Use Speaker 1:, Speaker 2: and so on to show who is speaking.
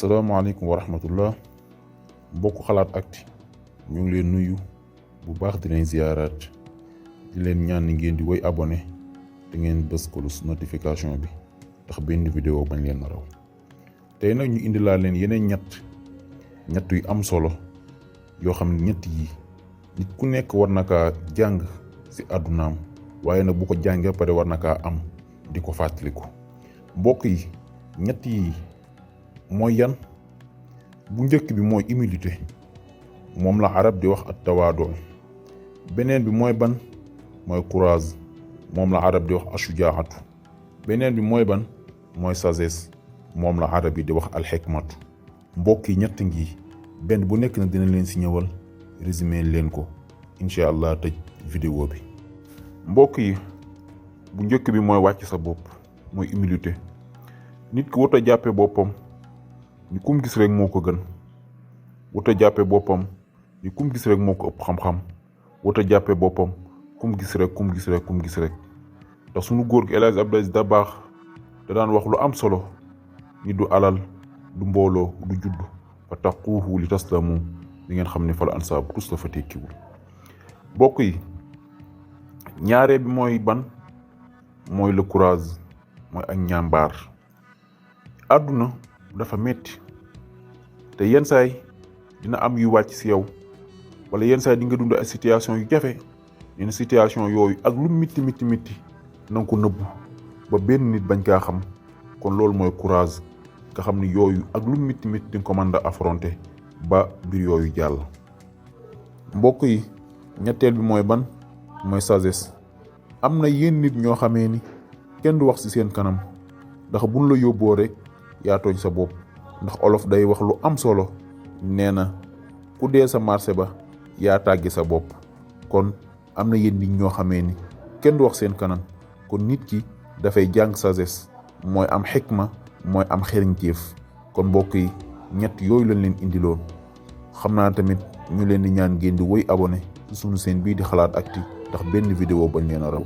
Speaker 1: asalaamaaleykum wa rahmatullah mbokk xalaat actu ñu ngi leen nuyu bu baax di leen ziyaaraat di leen ñaan ni ngeen di woy abonné te ngeen bës cloche notification bi ndax benn vidéo bañ leen raw tey nag ñu indi laa leen yeneen ñett yu am solo yoo xam ne ñett yi nit ku nekk war na kaa jàng ci àddunaam waaye nag bu ko jàngee pare war na kaa am di ko fàttaliku mbokk yi ñett yi mooy yan bu njëkk bi mooy humilité moom la arab di wax at tawaadu beneen bi mooy ban mooy courage moom la arab di wax ashujaatu beneen bi mooy ban mooy sagesse moom la arab yi di wax alxikmatu mbokk yi ñett ngi benn bu nekk na dina leen ci ñëwal résumé leen ko incha allah tëj vidéo bi mbokk yi bu njëkk bi mooy wàcc sa bopp mooy humilité nit ki wut a jàppe boppam ni kum gis rek moo ko gën wut a jàppe boppam ni kum gis rek moo ko ëpp xam-xam wut a jàppe boppam kum gis rek ndax sunu góor gi El Hadj Abdou Aziz Dabakh da daan wax lu am solo ni du alal du mbooloo du judd fa taquuhu li taslamu di ngeen xam ne fa la ansaabu tus la fa tekkiwul bokk yi ñaaree bi mooy ban mooy le courage mooy ak ñàmbaar àdduna dafa metti te yenn saay dina am yu wàcc ci yow wala yenn saay di nga dund ay situation yu jafe yenn situation yooyu ak lu mitti na nga ko nëbbu ba benn nit bañ kaa xam kon loolu mooy courage nga xam ni yooyu ak lu mitti di nga ko mën a affronter ba mbir yooyu jàll mbokk yi ñetteel bi mooy ban mooy sagesse am na yenn nit ñoo xamee ni kenn du wax ci seen kanam ndax buñ la yóbboo rek yaa tooñ sa bopp ndax olof day wax lu am solo nee na ku dee sa marché ba yaa tàggi sa bopp kon am na yenn nit ñoo xamee ni kenn du wax seen kanam kon nit ki dafay jàng sagesse mooy am xikma mooy am xereñteef kon mbokk yi ñett yooyu lañ leen indiloon xam naa tamit ñu leen di ñaan ngeen di woy abonné ci sunu seen bii di xalaat actu ndax benn vidéo bañ leen a raw